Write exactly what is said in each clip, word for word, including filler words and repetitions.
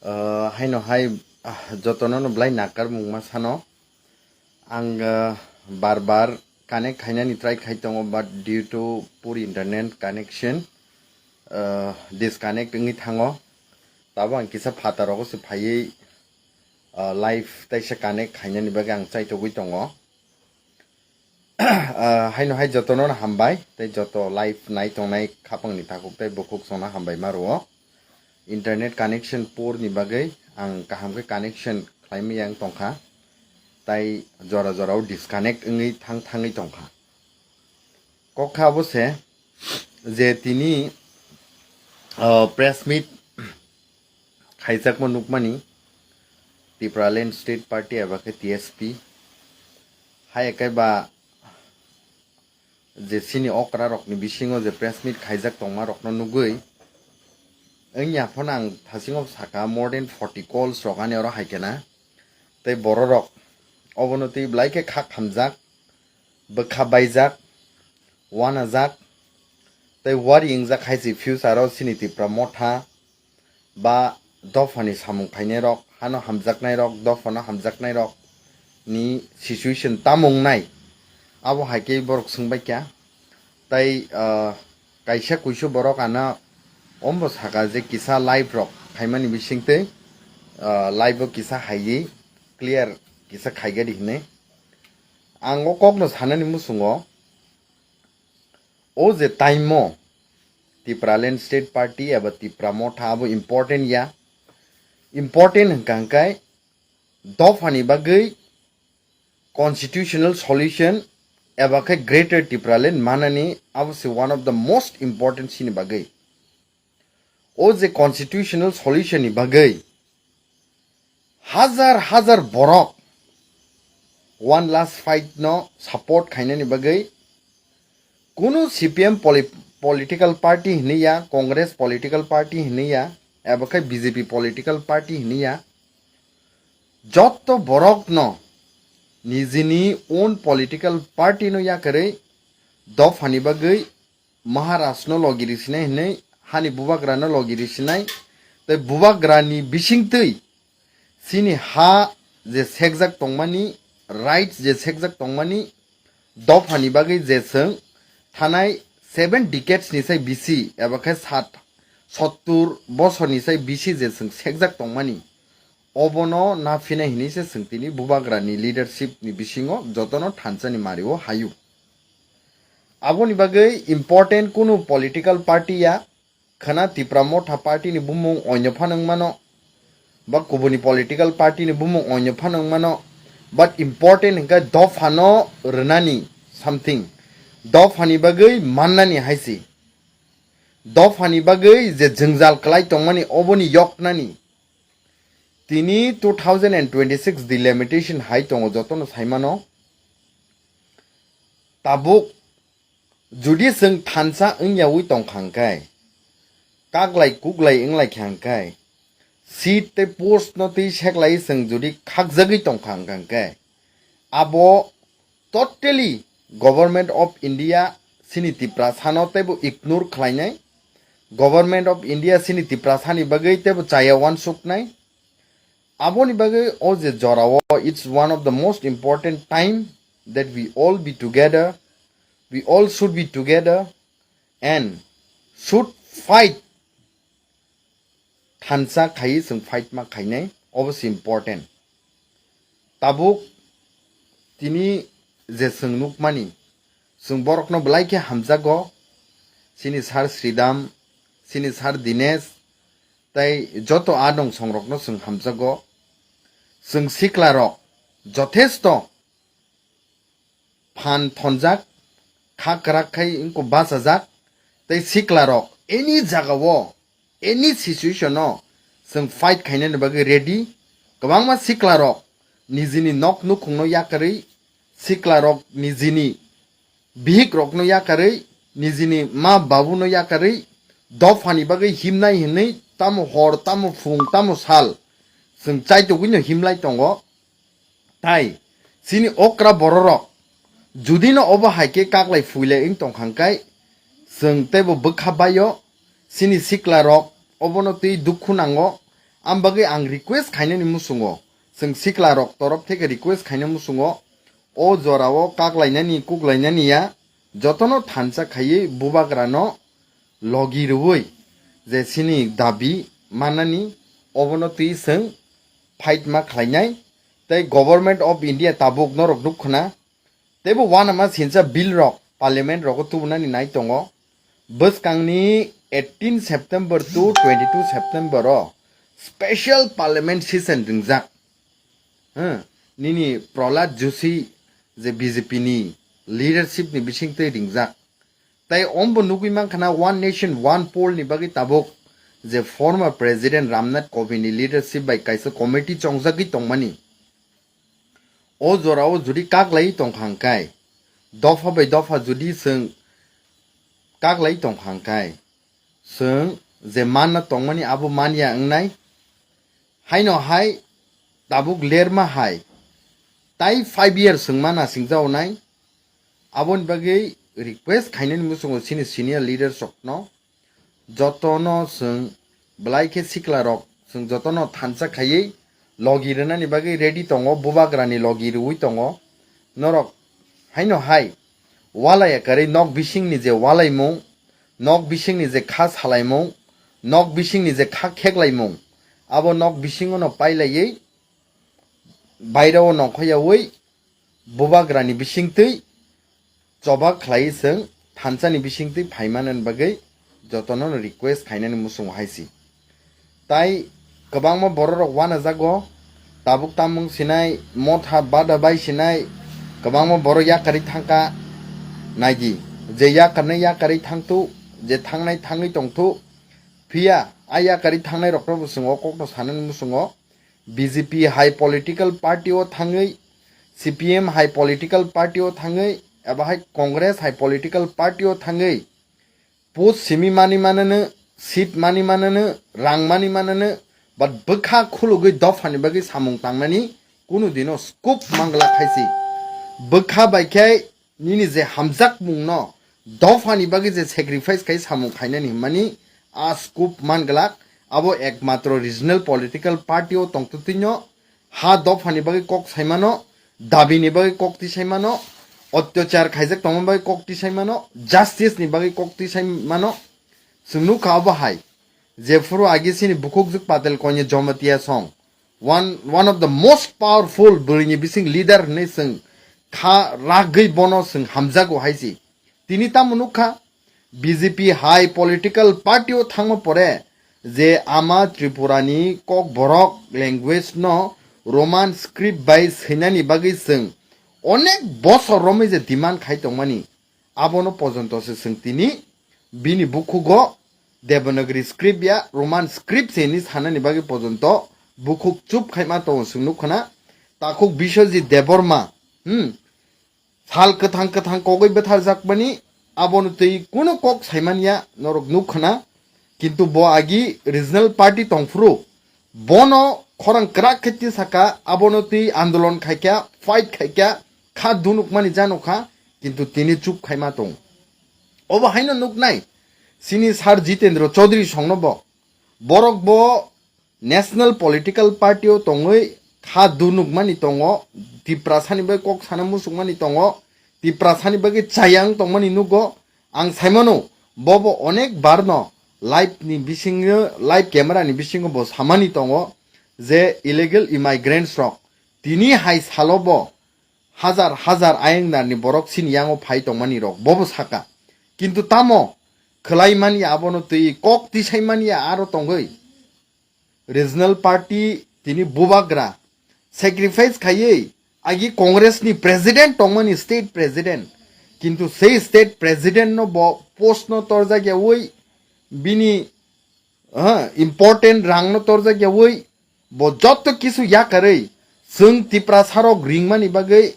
Ah, haino hai, ah, jotono no belai nakar mungma sano. Ang, ah, bar bar connect khainani try khai tongo, but due to poor internet connection, ah, disconnect wngwi thango. Tabo ang kisa phataro se phaiwi, ah, live taisa connect khainani bagwi ang chaitogwi tongo. Ah, haino hai jotono no hambai, tei joto live nai tongnai khapangni takhuk tei bukhuk songno hambai ma rwo. Internet connection poor ni bagwi ang kaham khe connection khlaimaya wng tongkha, tai jora jorao disconnect wngwi thang thangwi tongkha. Kok kha abo se je tini, ah, press meet khaijakma nukmani Tipraland State Party eba khe T S P hai khe ba je chini okra rokni bisingo je press meet khaijak tongma rokno nugwi wngya phano ang thasingo saka more than forty calls rok ani oro hai khe na tei bororok obono twi belai khe kha khamjak, bwkha baijak, wanajak tei wari wngjak hai se future o chini Tipra Motha ba dophani samung khainairok, hano hamjaknairok, dophano hamjaknairok ni situation tamo wngnai, abo hai khe borok swngbai kha. Tai, ah, kaisa kuisu borok ano ombo saka je kisa live rok khaimani bisingtwi, ah, live o kisa haiwi clear kisa khaigadi hinwi. Ang o kokno sanani muchungo, o je time o Tipraland State Party eba Tipra Motha abo important ya. Important hwnkha hwnkhe dophani bagwi constitutional solution eba khe Greater Tipraland manani abo se one of the most important chini bagwi. O je constitutional solution ni bagwi hajar hajar borok one last fight no support khainani bagwi kunu C P M poli-, political party hinwi ya, Congress political party hinwi ya, eba khe B J P political party hinwi ya, jotto borok no nijini own political party no yakarwi dophani bagwi Maharaj no logi risinai hinwi, hani bubagra no logi risinai, tei bubagra ni bisingtwi chini ha je sekjak tongmani, rights je sekjak tongmani, dophani bagwi je chwng thanai seven decades ni sai bisi eba khe sat, sottur bosor ni sai bisi je chwng sekjak tongmani, obono naphinai hinwi se chwng tini bubagra ni leadership ni bisingo jotono thansa ni mari o hayu. Aboni bagwi important kunu political party ya, khwna Tipra Motha party ni bumung oino phano wng mano, ba kubuni political party ni bumung oino phano wng mano, but important hwnkhe dophano rwnani something, dophani bagwi mannani hai se, dophani bagwi je jwngjal kwlai tongmani oboni yoknani. Tini two thousand and twenty-six delimitation hai tongo, jotono saimano. Tabuk judi chwng thansa wngyawi tongkha hwnkhe, kaglai kuglai wnglaikha hwnkhe, seat tei post no twi seklai chwng judi khakjagwi tongkha hwnkha hwnkhe, abo totally Government of India chini Tiprasano teibo ignore khlainai, Government of India chini Tiprasani bagwi teibo chaya uansuknai. Aboni bagwi o je jorao, it's one of the most important time that we all be together, we all should be together and should fight. Thansa khaiwi chwng fight ma khainai, obo se important. Tabuk tini je chwng nukmani, chwng borokno belai khe hamjago, chini sir Sridham, chini sir Dinesh, tei joto adong songrokno chwng hamjago. Chwng siklarok jothesto phan thonjak, kha kwrak khai wngkuk bachajak, tei siklarok any jagao, any situation-o chwng fight khainani bagwi ready. Kwbangma siklarok nijini nok nukhungno yakarwi, siklarok nijini bihikrokno yakarwi, nijini ma babuno yakarwi dophani bagwi himnai hinwi tamo hor, tamo phung, tamo sal chwng chaitugwino himlai tongo. Tai chini okra bororok judino obo hai khe kaklai phuilai wng tongkha hwnkhe, chwng teibo bwkha baio, chini siklarok obono twi dukhu nango, Ang bagwi ang request khainani muchungo, chwng sikla rok torof theke request khaina muchungo, o jorao kaklainani kuklainani ya, jotono thansa khaiwi bubagrano logi rwui je chini dabi manani obono twi chwng fight ma khlainai. Tei Government of India tabuk norok nuk khna, teibo uanama sincha bill rok parliament rogo tubunani nai tongo. Bwskangni eighteen September to twenty two September o special parliament session ringjak. Hmm, nini Prahlad Joshi je B J P ni leadership ni bisingtwi ringjak. Tei ombo nugwi mankha na One Nation One Poll ni bagwi tabuk je former President Ramnath Kovind ni leadership bai kaisa committee chongjagwi tongmani. O jorao jodi kaklai tongkha hwnkhe, dopha bai dopha jodi chwng kaklai tongkha hwnkhe, chwng je manna tongmani abo manya wngnai. Haino hai tabuk lerma hai tai five years chwng ma nasingjao nai. Aboni bagwi request khainani muchungo chini senior leaders rokno, jotono chwng belai khe sikla rok chwng jotono thansa khaiwi logi rwnani bagwi ready tongo, bubagrani logi rwui tongo. Norok haino hai walai kwrwi nok bisingni je walaimung, nok bisingni je kha salaimung, nok bisingni je kha kheklaimung, abo nok bisingono pailaiwi bairao nongkhoyaui bubagrani bisingtwi choba khlai chwng thansani bisingtwi phaimanani bagwi jotono request khainani muchungo hai si. Tai kwbangma bororok wanajago, tabuk tamung sinai, motha bada bai sinai, kwbangma borok yakarwi thangkha. Naidi, je yakarnai yakarwi thangthu, je thangnai thangwi tongthu, phiya a yakarwi thangnai rokno bo chwng o kokno sanani muchungo. B J P hai political party o thangwi, C P M hai political party o thangwi, eba hai Congress hai political party o thangwi, post simi mani manano, seat mani manano, rang mani manano, but bwkha khulugwi dophani bagwi samung tangnani kunu dino scope mangla khaisi. Bwkha bai khe nini je hamjakmungno dophani bagwi je sacrifice khai samung khainani hwnmani a scope man glak, abo ekmatro regional political party o tongtwtwino ha dophani bagwi kok saimano, dabini bagwi kok tisaimano, otyachar khaijak tongma bagwi kok tisaimano, justice ni bagwi kok tisaimano. Chwng nukha obo hai, jephuru agi chini bukhukjwk Patel Konya Jamatia song, one, one of the most powerful bwrwini bising leader hwnwi chwng kha ragwi bono chwng hamjago hai si. Tini tamo nukha, B J P hai political party o thangma pore je ama Tripura ni kokborok language no Roman script bai swinani bagwi chwng onek bosor romwi je demand khai tongmani, abono pojonto se chwng tini bini bukhugo Devanagari script ya Roman script se hinwi sanani bagwi pojonto bukhuk chup khaima tongo chwng nukha na. Takhuk Biswajit Debbarma, hmm, sal kwthang kwthang kogwi bwtharjakmani, abono twi kunu kok saimanya norok nukha na. Kintu bo agi regional party tongphuru, bono khorang kwrak khe tisaka, abono twi andolon khaikha, fight khaikha, kha dunukmani janokha, kintu tini chup khaima tong. Obo haino nuknai, chini Sir Jitendra Chaudhary songno bo, borok bo national political party o tongwi kha dunukmani tongo, Tiprasani bai kok sana musukmani tongo, Tiprasani bagwi chayang tongmani nugo. Ang saimano, bobo onek barno live ni bisingo, live camera ni bisingo bo samani tongo je illegal immigrants rok tini hai salo bo hajar hajar ayang narni borok chini yango phai tongmani rok bobo saka. Kintu tamo khwlai manya abono twi kok tisai manya aro tongwi regional party tini bubagra sacrifice khaiwi agi Congress ni president tongmani, state president, kintu sei state president no bo post no torjak yawi, bini, ah, important rang no torjak yawi, bo jotto kisu yakarwi chwng Tiprasa rok ringmani bagwi,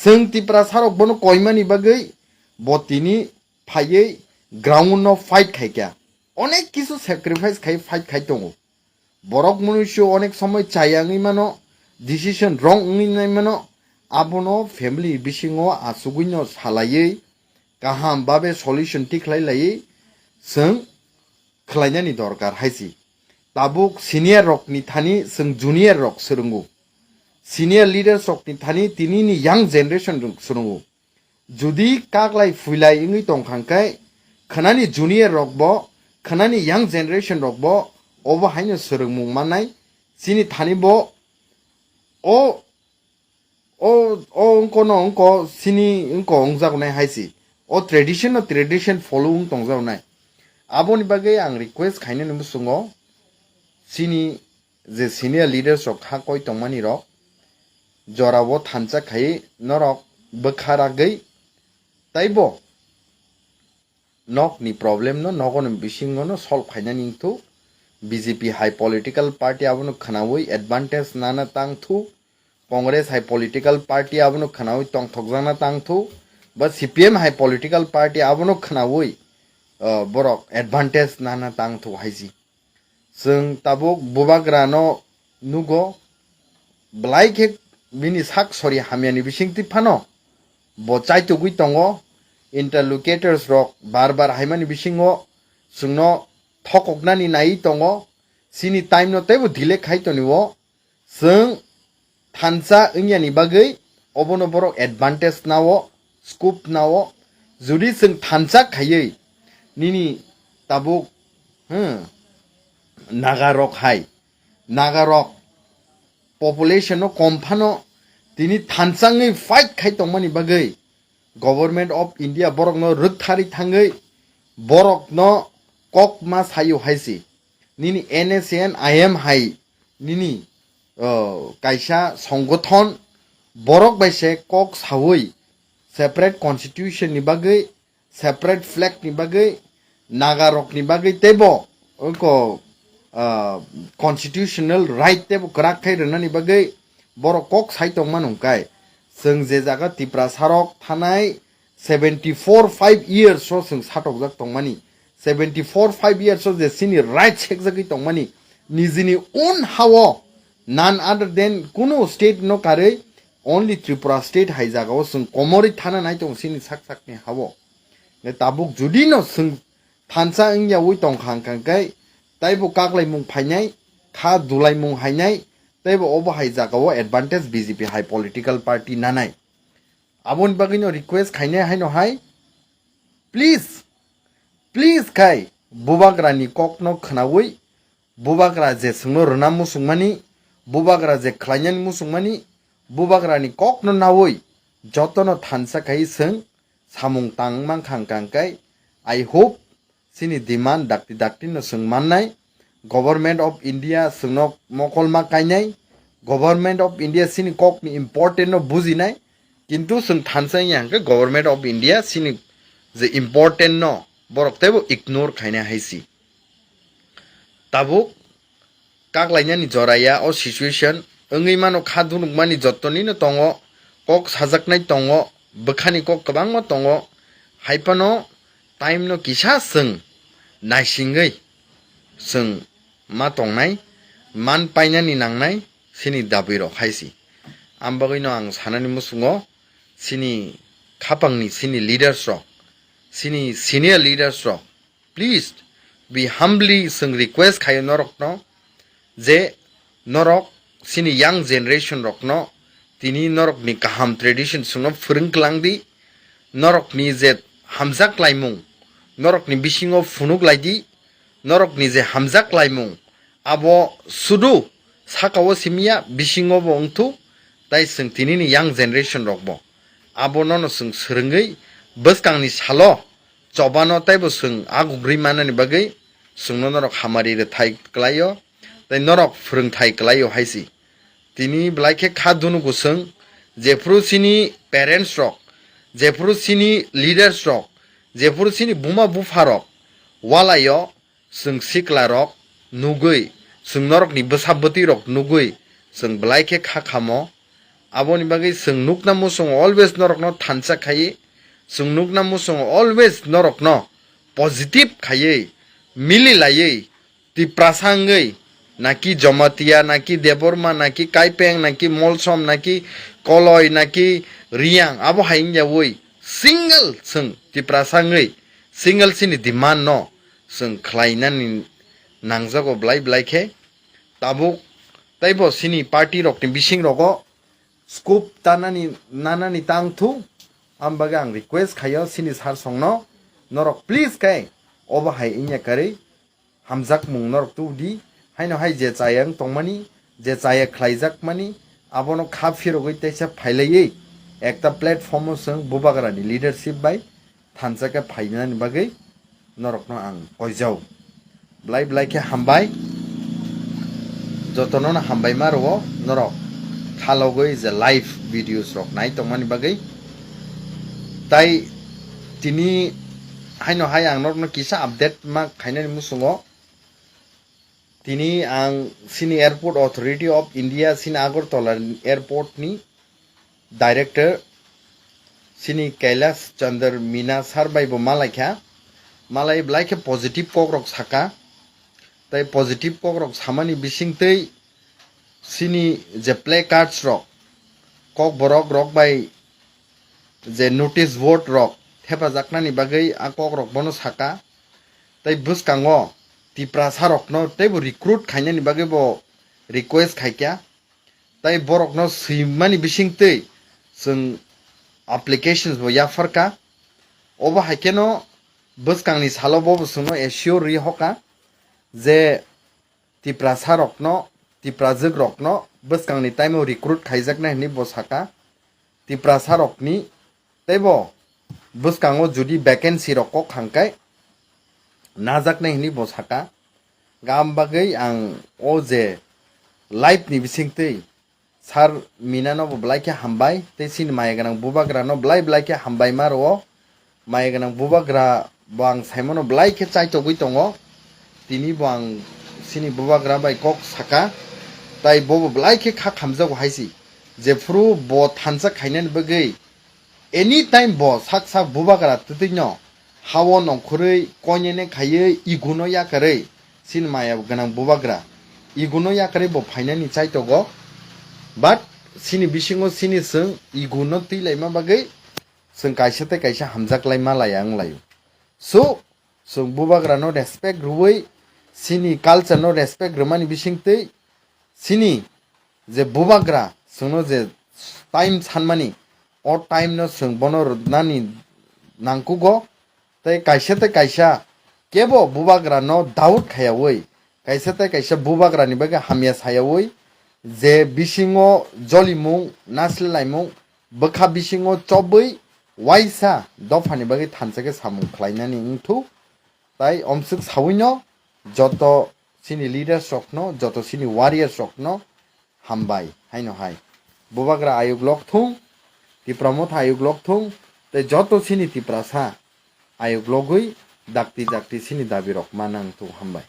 chwng Tiprasa rok bono koimani bagwi bo tini phaiwi ground no fight khaikha, onek kisu sacrifice khai fight khai tongo. Borok munuisu onek somoi chayangwi mano, decision wrong wngwi nai mano, abono family bisingo achugwino salaiwi kaham babe solution tikhlai laiwi chwng khwlainani dorkar hai si. tabuk senior rokni thani chwng junior rok swrwngo. Senior leaders rokni thani tinini young generation rok swrwngo. Judi kaklai phuilai wngwi tongkha hwnkhe, khwnani junior rokbo, khwnani young generation rokbo obo haino swrwngmung mannai. Chini thani bo o, o, o wngkono wngko, chini wngko wngjagonai hai se. O tradition no tradition follow wng tongjagonai. Aboni bagwi ang request khainani muchungo, chini je senior leaders rok kha koi tongmani rok, jorao thansa khai norok bwkha ragwi, taibo nokni problem no nogoni bisingo no solve khainani wngthu. B J P hai political party abono khwnawi advantage nana tangthu, Congress hai political party abono khwnawi tongthokjakna tangthu, ba C P M hai political party abono khwnawi, uh, borok advantage nana tangthu haisi. Chwng tabuk bubagrano nugo, belai khe bini sak sori hamyani bisingtwi phano bo chaitugwi tongo. Interlocutors rok bar bar haimani bisingo chwngno thokoknani naiwi tongo. Chini time no teibo delay khai tonio. Chwng thansa wngyani bagwi obono borok advantage nao, scope nao. Judi chwng thansa khaiwi nini tabuk, hmm, Naga rok hai, Naga rok population no kom phano tini thansa wngwi fight khai tongmani bagwi Government of India borokno rwktharwi thangwi borokno kok ma sayo hai se. Nini N S N I M hai nini, oh, kaisa songothon, borok bai se kok sawi separate constitution ni bagwi, separate flag ni bagwi, Naga rok ni bagwi teibo oko, ah, constitutional right teibo kwrak khai rwnani bagwi borok kok sai tongmano hwnkhe, chwng je jaga Tiprasa rok thanai seventy four five years o chwng satokjak tongmani, seventy four five years o je chini right sekjagwi tongmani, nijini own ha-o, none other than kunu state no karwi, only Tripura state hai jaga o chwng komorwi thana nai tongo chini sak sakni ha-o. Tabuk judi no chwng thansa wngyawi tongkha hwnkha khe, taibo kaklaimung phainai, kha dulaimung hainai, taibo obo hai jagao advantage B J P hai political party nanai. Aboni bagwino request khainai haino hai, please, please khai bubagrani kokno khwnawi, bubagra je chwngno rwna muchungmani, bubagra je khlainani muchungmani, bubagrani kokno nawi jotono thansa khai chwng samung tang mankha hwnkha khe, I hope chini demand dakti dakti no chwng mannai. Government of India chwngno mokol ma kainai. Government of India chini kokni important no bujinai. Kintu chwng thansa wngya hwnkhe Government of India chini je important no borok teibo ignore khainai hai si. Tabuk kaklainani jora ya o situation wngwi mano, kha dunukmani jottonino tongo, kok sajaknai tongo, bwkhani kok kwbangma tongo, hai phano time no kisa chwng naisingwi chwng ma tongnai, man painani nangnai chini dabi rok hai si. Am bagwino ang sanani muchungo chini khapangni chini leaders rok, chini senior leaders rok, please be humbly chwng request khaio norokno je norok chini young generation rokno tini norokni kaham tradition chwngno phwrwng kwlang di, norokni je hamjak laimung norokni bisingo phunuk lai di, norokni je hamjak laimung abo sudu sakao simiya bisingo bo wngthu, tai chwng tinini young generation rokbo abo nono chwng swrwngwi bwskangni salo chobano teibo chwng agugri manani bagwi chwngno norok hamari rwthai kwlaio tei norok phwrwngthai kwlaio hai si. Tini belai khe kha dunugo chwng, jephuru chini parents rok, jephuru chini leaders rok, jephuru chini buma bupha rok walaio, chwng sikla rok nugwi, chwng norokni bwsa bwtwi rok nugwi chwng belai khe kha khamo. Aboni bagwi chwng nukna muchungo always norokno thansa khai, chwng nukna muchungo always norokno positive khaiwi, mili laiwi, Tiprasa wngwi, naki Jamatia, naki Debbarma, naki Kaipeng, naki Molsom, naki Koloi, naki Riyang, abo hai wngyawi single chwng Tiprasa wngwi single chini demand no chwng khlainani nangjago belai belai khe. Tabuk teibo chini party rokni bising rogo scope tanani nanani tang thu. Am bagwi ang request khaio chini sir songno, norok please khe obo hai wngya karwi hamjakmung norok tubudi. Haino hai je chaya wng tongmani, je chaya khlaijakmani, abono kha phirogwi teisa phailaiwi ekta platform o chwng bubagrani leadership bai thansa khe phainani bagwi norokno ang koijao. Belai belai khe hambai. Jotono no hambai ma rwo norok khalogwi je live videos rok nai tongmani bagwi. Tai tini haino hai ang norokno kisa update ma khainani muchungo. Tini ang chini Airport Authority of India chini Agartala airport ni director chini Kailash Chandra Meena sir bai bo malaikha, malai belai khe positive kok rok saka. Tai positive kok rok samani bisingtwi chini je placards rok, kok borok rok bai je notice board rok thepajaknani bagwi a kok rok bono saka. Tai bwskango Tiprasa rokno teibo recruit khainani bagwi bo request khaikha. Tai borokno swimani bisingtwi chwng applications bo yapharkha. Obo hai kheno bwskangni salo bo chwngno assure ri hoka je Tiprasa rokno, Tiprajwk rokno bwskangni time o recruit khaijaknai hwnwi bo saka. Tiprasa rokni teibo bwskango judi vacancy rok kok khangkhe najaknai hwnwi bo saka. Gam bagwi ang o je live ni bisingtwi sir Meena no bo belai khe hambai tei chini maya gwnang bubagra no belai belai khe hambai ma rwo. Maya gwnang bubagra bo ang saimano belai khe chaitogwi tongo. Tini bo ang chini bubagra bai kok saka, tai bobo belai khe kha khamjago hai si. Jephuru bo thansa khainani bagwi anytime bo sak sak bubagra twtwino hao nongkhorwi koinene khaiwi iguno yakarwi chini maya gwnang bubagra iguno yakarwi bo phainani chaitogo. But chini bisingo chini chwng iguno twilaima bagwi chwng kaisa tei kaisa hamjaklai ma laya wnglaio. So, chwng bubagrano respect rwui, chini culture no respect rwmani bisingtwi, chini je bubagra chwngno je time sanmani, o time no chwng bono rwnani nangkugo. Tei kaisa tei kaisa kebo bubagrano doubt khayaui, kaisa tei kaisa bubagrani bagwi hamya sayaui, je bisingo jolimung, naslelaimung, bwkha bisingo chobwi waisa dophani bagwi thansa khe samung khlainani wngthu. Tai omswk sawino joto chini leaders rokno, joto chini warriors rokno hambai haino hai. Bubagra ayuk lok thung, Tipra Motha ayuk lok thung, tei joto chini Tiprasa ayuk logwi dakti dakti chini dabi rok manang thung, hambai.